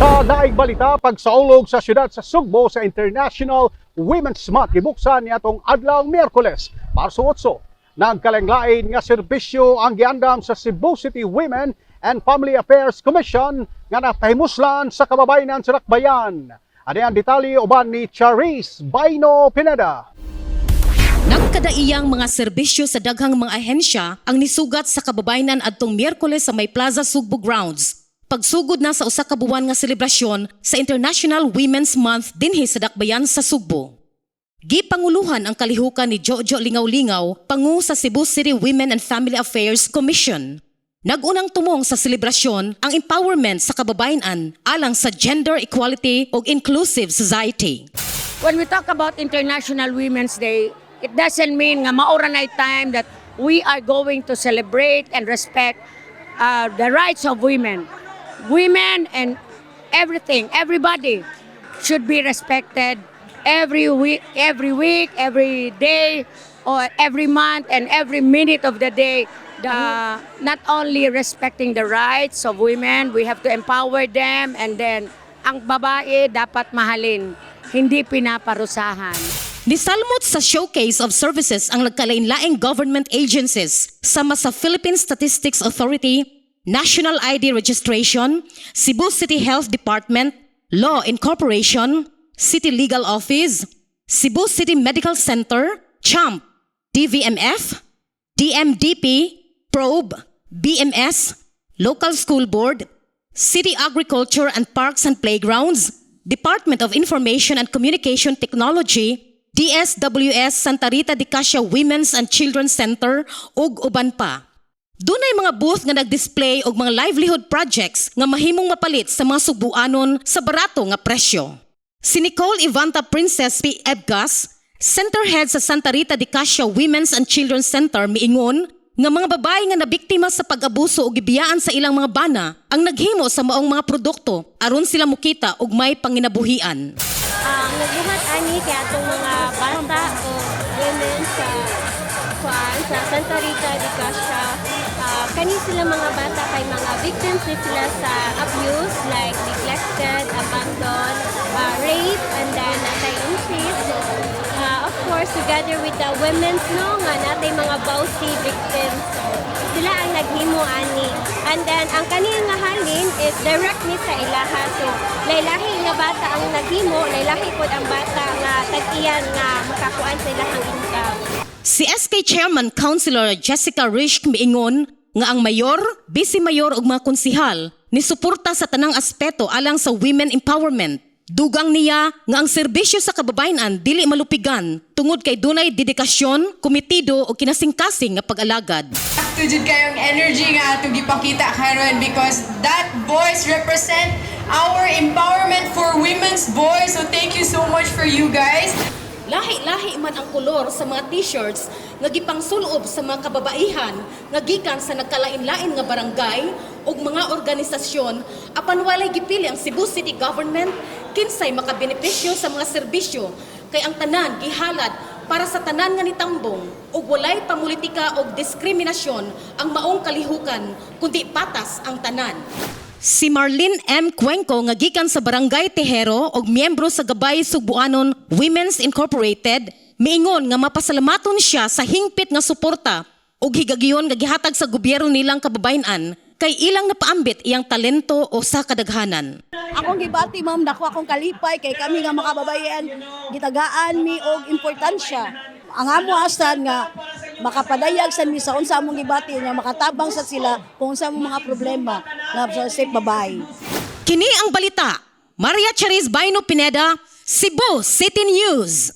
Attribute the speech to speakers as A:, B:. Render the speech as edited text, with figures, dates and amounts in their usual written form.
A: Sa daig balita, pagsaulog sa siyudad sa Sugbo sa International Women's Month gibuksan niadtong adlaw Miyerkules, Marso 8. Nagkalain-lain nga serbisyo ang giandam sa Cebu City Women and Family Affairs Commission nga napahimuslan sa kababayenan sa Dakbayan. Ani ang detalye uban ni Charis Baino Pineda.
B: Nagkadaiyang mga serbisyo sa daghang mga ahensya ang nisugat sa kababayenan adtong Miyerkules sa may Plaza Sugbo Grounds. Pagsugod na sa usa ka buwan nga selebrasyon sa International Women's Month dinhi sa Dakbayan sa Sugbo. Gipanguluhan ang kalihukan ni Jojo Lingaw-Lingaw, pangu sa Cebu City Women and Family Affairs Commission. Nagunang tumong sa selebrasyon ang empowerment sa kababayenan alang sa gender equality ug inclusive society.
C: When we talk about International Women's Day, it doesn't mean nga mao ra na time that we are going to celebrate and respect the rights of women. Women and everything, everybody should be respected every week, every day, or every month and every minute of the day. Not only respecting the rights of women, we have to empower them, and then ang babae dapat mahalin, hindi pinaparusahan.
B: Nisalmot sa showcase of services ang nagkalain-laing government agencies sama sa Philippine Statistics Authority, National ID Registration, Cebu City Health Department, Law Incorporation, City Legal Office, Cebu City Medical Center, CHAMP, DVMF, DMDP, Probe, BMS, Local School Board, City Agriculture and Parks and Playgrounds, Department of Information and Communication Technology, DSWS Santa Rita de Cassia Women's and Children's Center ug uban pa. Dunay mga booth nga nagdisplay og mga livelihood projects nga mahimong mapalit sa mga Sugbuanon sa barato nga presyo. Si Nicole Ivanta Princess P. Ebgas, center head sa Santa Rita de Cassia Women's and Children's Center, miingon nga mga babae nga nabiktima sa pag-abuso o gibiyaan sa ilang mga bana ang naghimo sa maong mga produkto aron sila mukita og may panginabuhian.
D: Ang nagbuhat ani kay atong mga bata o women sa kuan sa Santa Rita de Cassia. Kani sila mga bata kay mga victims ni sila sa abuse like neglected, abandoned, rape, and then natay increase. So, of course, together with the women's, no, nga natay mga VAWC victims. So, sila ang naghimo ani. And then ang kani nga halin is direct ni sa ilaha. So laylahi nga bata ang naghimo, laylahi pod ang bata nga tag-iyan nga makakuan sa ilahang income.
B: Si SK Chairman Councilor Jessica Rishk miingon nga ang mayor, vice mayor ug mga konsihal ni suporta sa tanang aspeto alang sa women empowerment. Dugang niya nga ang serbisyo sa kababayenan dili malupigan tungod kay dunay dedikasyon, komitido ug kinasingkasing nga pag-alagad.
E: Sakto jud kayong energy nga atong gipakita karon because that voice represent our empowerment for women's voice. So thank you so much for you guys.
B: Lahi-lahi man ang kolor sa mga t-shirts nga gipangsulob sa mga kababaihan nga gikan sa nagkalain-lain nga barangay ug mga organisasyon, apan walay gipili ang Cebu City Government kinsay makabenepisyo sa mga serbisyo kay ang tanan gihalad para sa tanan nga nitambong ug walay pamulitika og diskriminasyon ang maong kalihukan kundi patas ang tanan. Si Marlene M. Cuenco nga gikan sa Barangay Tejero og miyembro sa Gabay Sugbuanon Women's Incorporated miingon nga mapasalamaton siya sa hingpit nga suporta ug higagiyon nga gihatag sa gobyerno nilang kababayen-an kay ilang napaambit iyang talento o sa kadaghanan.
F: Akong gibati, ma'am, dako akong kalipay kay kami nga mga kababayen gitagaan mi og importansya. Ang amo asan nga makapadayag sa mi sa unsa among gibati nga makatabang sa sila kung unsa among mga problema nga sa safe babae.
B: Kini ang balita. Maria Charis Baino Pineda, Cebu City News.